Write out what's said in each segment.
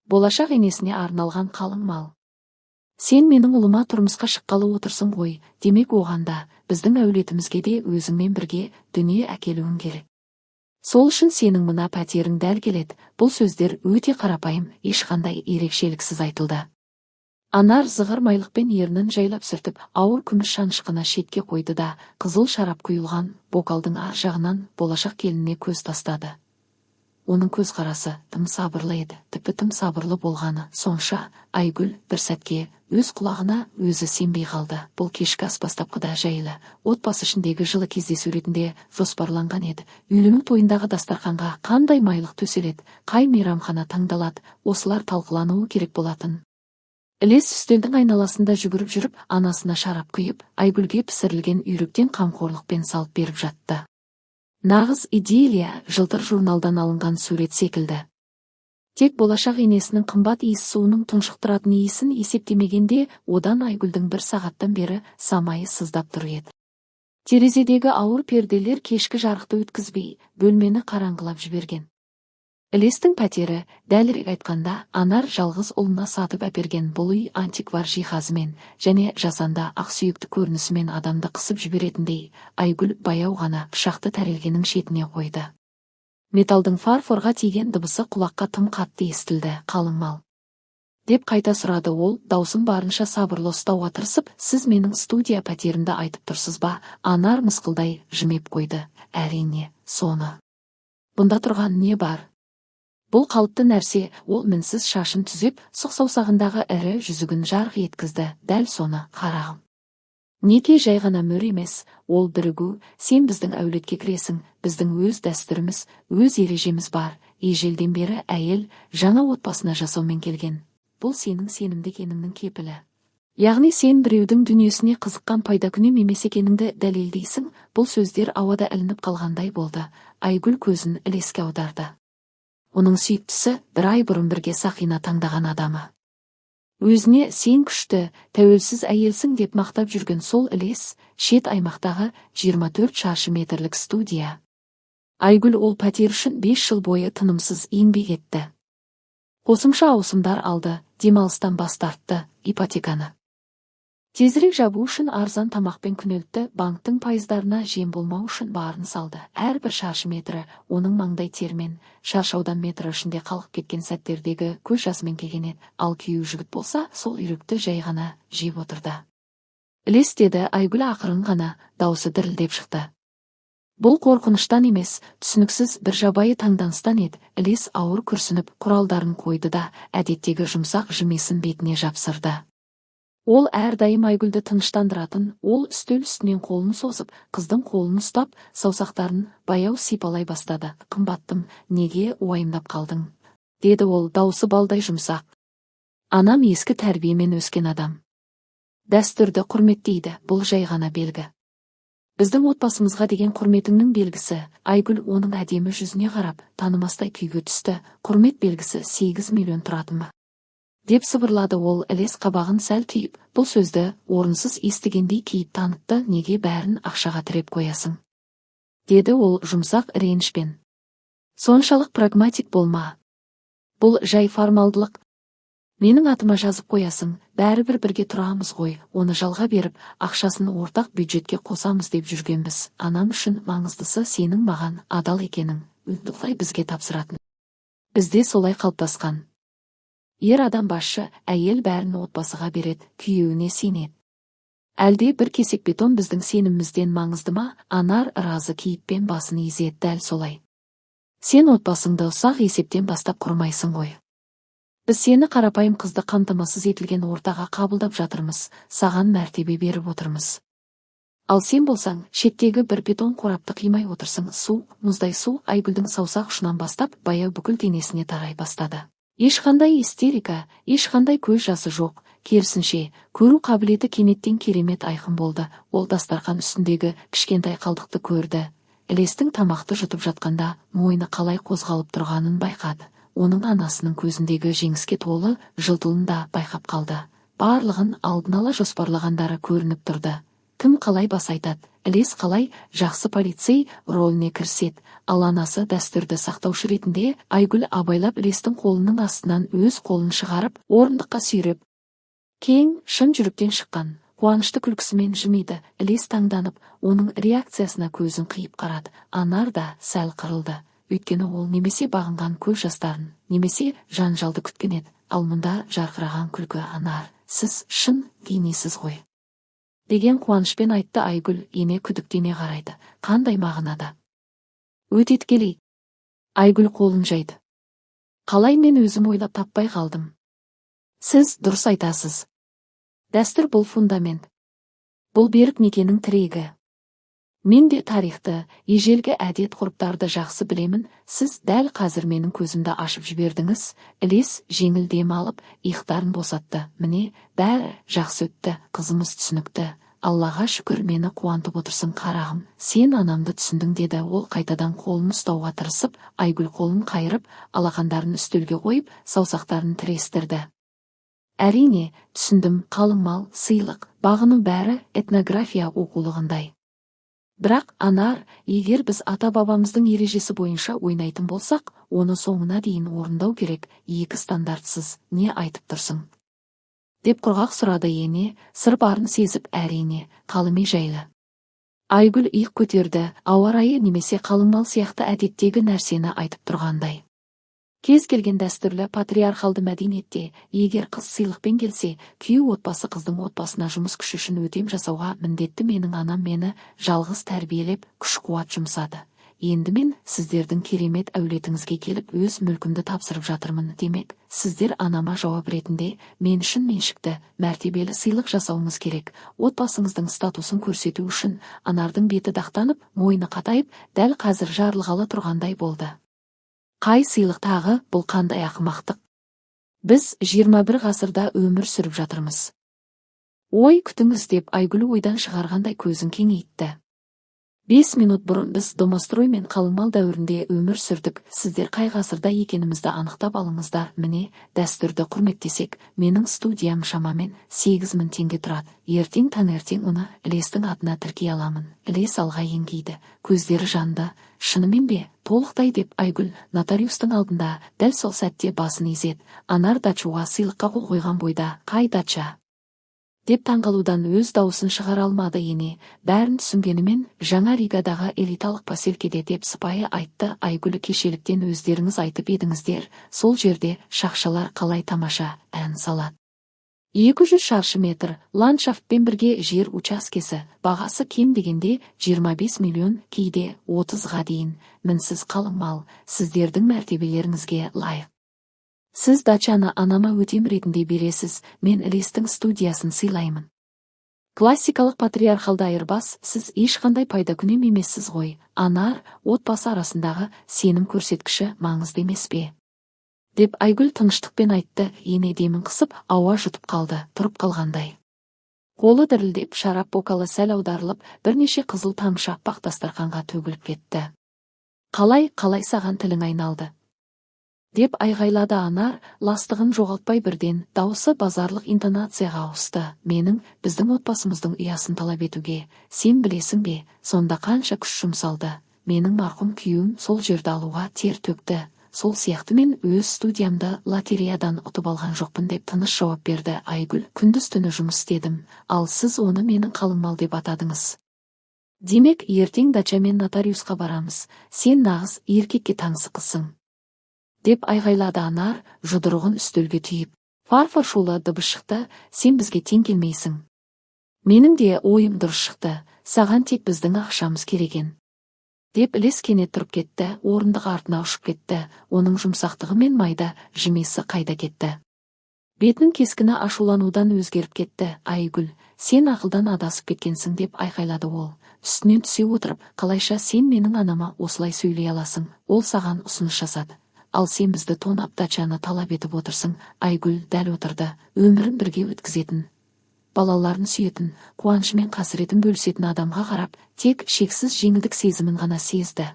Болашақ енесіне арналған қалың мал. Сен менің ұлыма тұрмысқа шыққалы отырсың ғой, демек, оған да, біздің әулетімізге де өзіңмен бірге дүние әкелуің керек. Сол үшін сенің мына пәтерің дәл келеді. Бұл сөздер өте қарапайым, ешқандай ерекшеліксіз айтылды. Анар зығыр майлықпен ернін жайлап сүртіп, ауыр күміс шанышқыны шетке қойды да, қызыл шарап құйылған бокалдың ар жағынан болашақ келініне көз тастады. Оның көзқарасы тым сабырлы еді, тіпті тым сабырлы болғаны сонша, Айгүл бір сәтке өз құлағына өзі сенбей қалды. Бұл кешкі ас бастапқыда жайлы отбасы ішіндегі жылы кездесу ретінде жоспарланған еді. Үйлену тойындағы дастарханға қандай майлық төселеді, қай мейрамхана таңдалады, осылар талқылануы керек болатын. Ілес үстелдің айналасында жүгіріп жүріп, анасына шарап құйып, Айгүлге пісірілген үйректен қамқорлықпен салып беріп жатты. Нағыз идиллия, жылтыр журналдан алынған сурет секілді. Тек болашақ енесінің қымбат иіс суының тұншықтыратын иісін есептемегенде, одан Айгүлдің бір сағаттан бері самайы сыздап тұр еді. Терезедегі ауыр перделер кешкі жарықты өткізбей, бөлмені қараңғылап жіберген. Ілестің пәтері, дәлірек айтқанда, Анар жалғыз ұлына сатып әперген бұл үй антиквар жиһазымен және жасанды ақсүйекті көрінісімен адамды қысып жіберетіндей. Айгүл баяу ғана пышақты тәрелкенің шетіне қойды. Металдың фарфорға тиген дыбысы құлаққа тым қатты естілді. «Қалың мал?» – деп қайта сұрады ол, даусын барынша сабырлы ұстауға тырысып. «Сіз менің студия пәтерімді айтып тұрсыз ба?» Анар мысқылдай жымиып қойды. «Әрине, соны. Бұнда тұрған не бар? Бұл қалыпты нәрсе». Ол мінсіз шашын түзеп, сұқ саусағындағы ірі жүзігін жарқ еткізді. «Дәл соны, қарағым. Неке жай ғана мөр емес, ол бірігу. Сен біздің әулетке кіресің. Біздің өз дәстүріміз, өз ережеміз бар. Ежелден бері әйел жаңа отбасына жасаумен келген. Бұл сенің сенімді екеніңнің кепілі. Яғни сен біреудің дүниесіне қызыққан пайдакүнем емес екеніңді дәлелдейсің». Бұл сөздер ауада ілініп қалғандай болды. Айгүл көзін Ілеске аударды. Оның сүйіктісі, бір ай бұрын бірге сақина таңдаған адамы. Өзіне «сен күшті, тәуелсіз әйелсің» деп мақтап жүрген сол Ілес, шет аймақтағы 24 шаршы метрлік студия. Айгүл ол пәтер үшін 5 жыл бойы тынымсыз еңбек етті. Қосымша ауысымдар алды, демалыстан бас тартты, ипотеканы тезірек жабу үшін арзан тамақпен күнелтті, банктің пайыздарына жем болмау үшін барын салды. Әрбір шаршы метрі оның маңдай терімен, шаршаудан метрі ішінде қалқып кеткен сәттердегі көз жасымен келген еді. Ал күйеу жігіт болса, сол үйректі жай ғана жеп отырды. «Ілес», – деді Айгүл ақырын ғана, даусы дірілдеп шықты. Бұл қорқыныштан емес, түсініксіз бір жабайы таңданыстан еді. Ілес ауыр күрсініп, құралдарын қойды да, әдеттегі жұмсақ жымиысын бетіне жапсырды. Ол әрдайым Айгүлді тыныштандыратын. Ол үстел үстінен қолын созып, қыздың қолын ұстап, саусақтарын баяу сипалай бастады. «Қымбаттым, неге уайымдап қалдың?» – деді ол, даусы балдай жұмсақ. «Анам ескі тәрбиемен өскен адам. Дәстүрді құрметтейді. Бұл жай ғана белгі. Біздің отбасымызға деген құрметіңнің белгісі». Айгүл оның әдемі жүзіне қарап, танымастай күйге түсті. «Құрмет белгісі 8 миллион тұратын ба?» – деп сыбырлады ол. Ілес қабағын сәл түйіп, бұл сөзді орынсыз естігендей кейіп танытты. «Неге бәрін ақшаға тіреп қоясың?» – деді ол жұмсақ ренішпен. «Соншалық прагматик болма. Бұл жай формалдылық. Менің атыма жазып қоясың, бәрібір бірге тұрамыз ғой. Оны жалға беріп, ақшасын ортақ бюджетке қосамыз деп жүргенбіз. Анам үшін маңыздысы сенің маған адал екенің. Осылай бізге тапсыратын. Бізде солай қалыптасқан. Ер адам басшы, әйел бәрін отбасыға береді, күйеуіне сенеді. Әлде бір кесек бетон біздің сенімімізден маңызды ма?» Анар разы кейіппен басын изеді. «Дәл солай. Сен отбасыңды ұсақ есептен бастап құрмайсың ғой. Біз сені, қарапайым қызды, қамтамасыз етілген ортаға қабылдап жатырмыз, саған мәртебе беріп отырмыз. Ал сен болсаң, шеттегі бір бетон қорапты қимай отырсың». Су, мұздай су Айгүлдің саусақ ұшынан бастап, баяу бүкіл денесіне тарай бастады. Ешқандай истерика, ешқандай көз жасы жоқ, керісінше, көру қабілеті кенеттен керемет айқын болды. Ол дастархан үстіндегі кішкентай қалдықты көрді. Ілестің тамақты жұтып жатқанда мойны қалай қозғалып тұрғанын байқады. Оның анасының көзіндегі жеңіске толы жылтылын да байқап қалды. Барлығын алдын ала жоспарлағандары көрініп тұрды. Кім қалай бас айтады? Ілес қалай жақсы полицей рөліне кіріседі, ал анасы дәстүрді сақтаушы ретінде. Айгүл абайлап Ілестің қолының астынан өз қолын шығарып, орындыққа сүйреп, кең, шын жүректен шыққан қуанышты күлкісімен жымиды. Ілес таңданып, оның реакциясына көзін қиып қарады. Анар да сәл қырылды, өйткені ол немесе бағынған көз жастарын, немесе жанжалды күткен еді, ал мұнда жарқыраған күлкі. «Анар, сіз шын генийсіз ғой», – деген қуанышпен айтты Айгүл. Ене күдіктене қарайды. «Қандай мағынада?» «Өте тікелей». Айгүл қолын жайды. «Қалай мен өзім ойлап таппай қалдым? Сіз дұрыс айтасыз. Дәстүр – бұл фундамент, бұл берік некенің тірегі. Мен де тарихты, ежелгі әдет ғұрыптарды жақсы білемін. Сіз дәл қазір менің көзімді ашып жібердіңіз». Ілес жеңіл дем алып, иықтарын босатты. «Міне, бәрі жақсы өтті, қызымыз түсінікті. Аллаға шүкір, мені қуантып отырсың, қарағым. Сен анамды түсіндің», – деді ол қайтадан қолын ұстауға тырысып. Айгүл қолын қайырып, алақандарын үстелге қойып, саусақтарын тірестірді. «Әрине, түсіндім. Қалың мал, сыйлық, бағыну – бәрі этнография оқулығындай. Бірақ, Анар, егер біз ата-бабамыздың ережесі бойынша ойнайтын болсақ, оны соңына дейін орындау керек. Екі стандартсыз не айтып тұрсың?» – деп құрғақ сұрады ене, сыр барын сезіп. «Әрине, қалыми жайлы». Айгүл иық көтерді, ауа райы немесе қалың мал сияқты әдеттегі нәрсені айтып тұрғандай. Кез келген дәстүрлі патриархалды мәдениетте егер қыз сыйлықпен келсе, күйеу отбасы қыздың отбасына жұмыс күші үшін өтем жасауға міндетті. Менің анам мені жалғыз тәрбиелеп, күш-қуат жұмсады. Енді мен сіздердің керемет әулетіңізге келіп, өз мүлкімді тапсырып жатырмын. Демек, сіздер анама жауап ретінде мен үшін меншікті, мәртебелі сыйлық жасауыңыз керек, отбасыңыздың статусын көрсету үшін. Анардың беті дақтанып, мойны қатайып, дәл қазір жарылғалы тұрғандай болды. «Қай сыйлық тағы? Бұл қандай ақымақтық? Біз 21 ғасырда өмір сүріп жатырмыз». «Ой, күтіңіз», – деп Айгүл ойдан шығарғандай көзін кеңейтті. «5 минут бұрын біз домострой мен қалыңмал дәуірінде өмір сүрдік. Сіздер қай ғасырда екенімізді анықтап алыңыздар. Міне, дәстүрді құрметтесек, менің студиям шамамен 8000 теңге тұрады. Ертең таңертең оны Ілестің атына тіркей аламын». Ілес алға еңкейді, көздері жанды. «Шынымен бе? Толықтай?» – деп Айгүл нотариустың алдында дәл сол сәтте басын изеді. Анар дачуға сыйлыққа қол қойған бойда «Қай дача?» деп таңғалудан өз дауысын шығара алмады. Ене бәрін түсінгенімен, «Жаңа Ригадағы элиталық поселкеде», – деп сыпайы айтты Айгүл. «Кешеліктен өздеріңіз айтып едіңіздер, сол жерде шақшалар қалай тамаша ән салады. 200 шаршы метр ландшафтпен бірге жер учаскесі, бағасы кем дегенде 25 миллион, кейде 30-ға дейін. Мінсіз қалың мал, сіздердің мәртебелеріңізге лайық. Сіз дачаны анама өтем ретінде бересіз, мен Ілестің студиясын сыйлаймын. Классикалық патриархалды айырбас. Сіз ешқандай пайдакүнем емессіз ғой, Анар. Отбасы арасындағы сенім көрсеткіші маңызды емес пе?» – деп Айгүл тыныштықпен айтты. Ене демін қысып, ауа жұтып қалды. Тұрып қалғандай. Қолы дірілдеп, шарап бокалы сәл аударылып, бірнеше қызыл тамшы аппақ дастарқанға төгіліп кетті. «Қалай, қалай саған тілің айналды?» – деп айғайлады Анар, ластығын жоғалтпай. Бірден дауысы базарлық интонацияға ауысты. «Менің, біздің отбасымыздың ұясын талап етуге, сен білесің бе, сонда қанша күш жұмсалды? Менің марқұм күйеуім сол жерді алуға тер төкті. Сол сияқты мен өз студиямды лотереядан ұтып алған жоқпын», – деп тыныш жауап берді Айгүл. «Күндіз түні жұмыс істедім, ал сіз оны менің қалың мал деп атадыңыз. Демек, ертең дачамен нотариусқа барамыз. Сен нағыз еркекке таңсық қызсың!» – деп айғайлады Анар, жұдырығын үстелге түйіп. Фарфор шулы дыбыс шықты. «Сен бізге тең келмейсің. Менің де ойым дұрыс шықты, саған тек біздің ақшамыз керек екен», – деп Ілес кенет тұрып кетті, орындық артына ұшып кетті. Оның жұмсақтығы мен майда жымиысы қайда кетті? Бетінің кескіні ашуланудан өзгеріп кетті. «Айгүл, сен ақылдан адасып кеткенсің!» – деп айқайлады ол үстінен түсе отырып. «Қалайша сен менің анама осылай сөйлей аласың? Ол саған ұсыныс жасады, ал сен бізді тонап, дачаны талап етіп отырсың». Айгүл дәл отырды. Өмірін бірге өткізетін, балаларын сүйетін, қуанышы мен қасіретін бөлісетін адамға қарап, тек шексіз жеңілдік сезімін ғана сезді.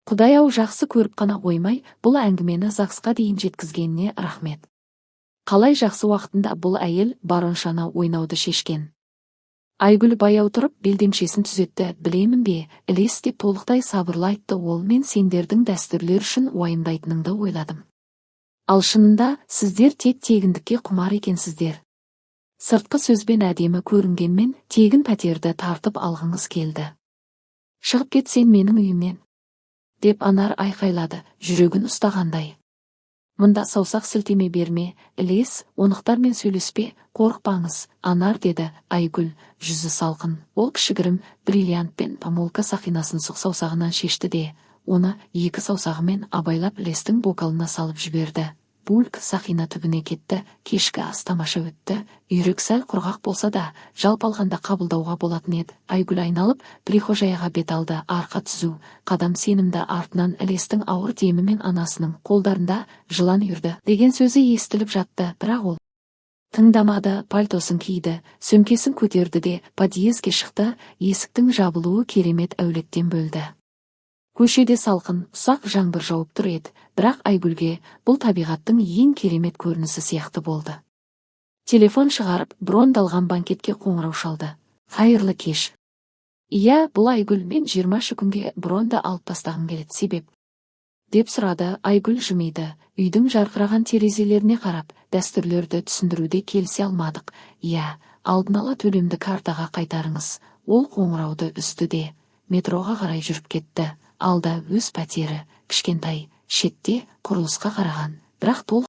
Құдай-ау, жақсы көріп қана қоймай, бұл әңгімені ЗАГСқа дейін жеткізгеніне рахмет. Қалай жақсы уақытында бұл әйел бароншаны ойнауды шешкен. Айгүл баяу тұрып, белдемшесін түзетті. «Білемін бе, Ілес», – деп толықтай сабырлы айтты ол, «мен сендердің дәстүрлер үшін уайымдайтыныңды ойладым. Ал шынында сіздер тек тегіндікке құмар екенсіздер. Сыртқы сөзбен әдемі көрінгенмен, тегін пәтерді тартып алғыңыз келді. Шығып кет сен менің үйімнен!» – деп Анар айқайлады, жүрегін ұстағандай. «Мұнда саусақ сілтеме берме, Ілес, ондақтармен сөйлеспе». «Қорықпаңыз, Анар», – деді Айгүл, жүзі салқын. Ол кішігірім бриллиантпен помолвка сақинасын сұқ саусағынан шешті де, оны екі саусағымен абайлап Ілестің бокалына салып жіберді. Бүлк, сақина түбіне кетті. Кешкі ас тамаша өтті. Үйрек сәл құрғақ болса да, жалпы алғанда қабылдауға болатын еді. Айгүл айналып, прихожаяға бет алды. Арқа түзу, қадам сенімді. Артынан Ілестің ауыр демі мен анасының «қолдарында жылан үйірді» деген сөзі естіліп жатты, бірақ ол тыңдамады. Пальтосын киді, сөмкесін көтерді де подъезге шықты. Есіктің жабылуы керемет әулеттен бөлді. Көшеде салқын, ұсақ жаңбыр жауып тұр еді, бірақ Айгүлге бұл табиғаттың ең керемет көрінісі сияқты болды. Телефон шығарып, брондалған банкетке қоңырау шалды. «Қайырлы кеш. Иә, бұл Айгүл. Мен 20 күнге бронды алып тастағым келеді. Себеп?» – деп сұрады. Айгүл жымиды, үйдің жарқыраған терезелеріне қарап. «Дәстүрлерді түсіндіруде келісе алмадық. Иә, алдын ала төлемді картаға қайтарыңыз». Ол қоңырауды үзді де, метроға қарай жүріп кетті. Алда өз пәтері, кішкентай, шетте, құрылысқа қараған, бірақ толық.